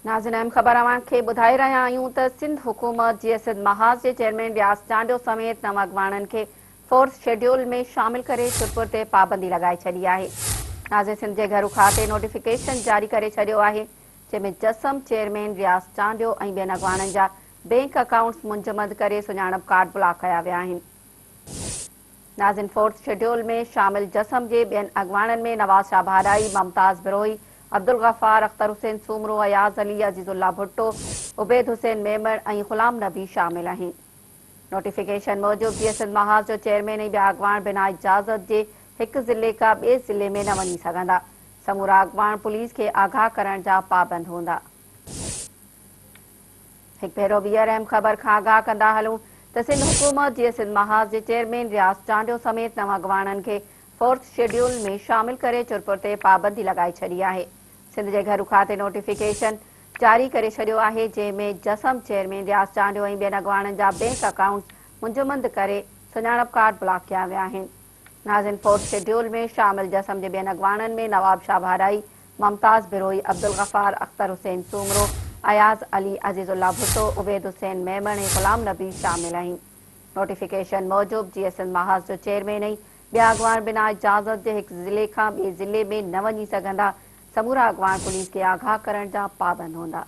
ناظرين اهم خبر اوهان کي ٻڌائي رهيا آهيون ته سنڌ حڪومت جي سنڌ محاذ جي چيئرمين رياض چانڊيو سميت نو اڳواڻن کي فورٿ شيڊيول ۾ شامل ڪري چرپر تي پابندي لڳائي ڇڏي آهي. ناظرين سنڌ جي گهرو کاتي نوٽيفڪيشن جاري ڪري ڇڏيو آهي جنهن ۾ جسم چيئرمين رياض چانڊيو ۽ ٻين اڳواڻن جا بينڪ اڪائونٽس منجمد ڪري سڃاڻپ ڪارڊ بلاڪ ڪيا ويا آهن. ناظرين فورٿ شيڊيول ۾ شامل جسم جي ٻين اڳواڻن ۾ نواز شاهه ڀاڏائي، ممتاز بروهي، عبدالغفار، اختر حسين سومرو، اياز علي، عزيز الله ڀٽو، عبيد حسين ميمڻ ۽ غلام نبي شامل آهن. نوٽيفڪيشن موجب جيئي سنڌ محاذ جو چيئرمين ۽ ٻيا اڳواڻ بنا اجازت جي هڪ ضلعي کا ٻئي ضلعي ۾ نه وڃي سگهندا. سمورا اڳواڻ پوليس کي آگاهه ڪرڻ جا پابند هوندا. هڪ ڀيرو ٻيهر اهم خبر کان آگاهه ڪندا هلون ته سنڌ حڪومت جي سنڌ محاذ جي چيئرمين رياض چانڊيو سميت نو اڳواڻن کي فورٿ شيڊيول ۾ شامل ڪري چرپر تي پابندي لڳائي ڇڏي آهي. سنڌ جي گهرو کاتي نوٽيفڪيشن جاري ڪري ڇڏيو آهي جنهن ۾ جسم چيئرمين رياض چانڊيو ۽ ٻين اڳواڻن جا بينڪ اڪائونٽس منجمند ڪري سڃاڻپ ڪارڊ بلاڪ ڪيا ويا آهن. ناظرين فورٿ شيڊيول ۾ شامل جسم جي ٻين اڳواڻن ۾ نواب شاهه ڀاڏائي، ممتاز بروهي، عبدالغفار، اختر حسين سومرو، اياز علي، عزيز الله ڀٽو، عبيد حسين ميمڻ ۽ غلام نبي شامل آهن. نوٽيفڪيشن موجب جي ايس اين محاذ جو چيئرمين ۽ ٻيا اڳواڻ بنا اجازت جي هڪ ضلعي کان ٻئي ضلعي ۾ نه وڃي سگهندا، سمورا اڳواڻ پوليس کي آگاهه ڪرڻ جا پابند هوندا.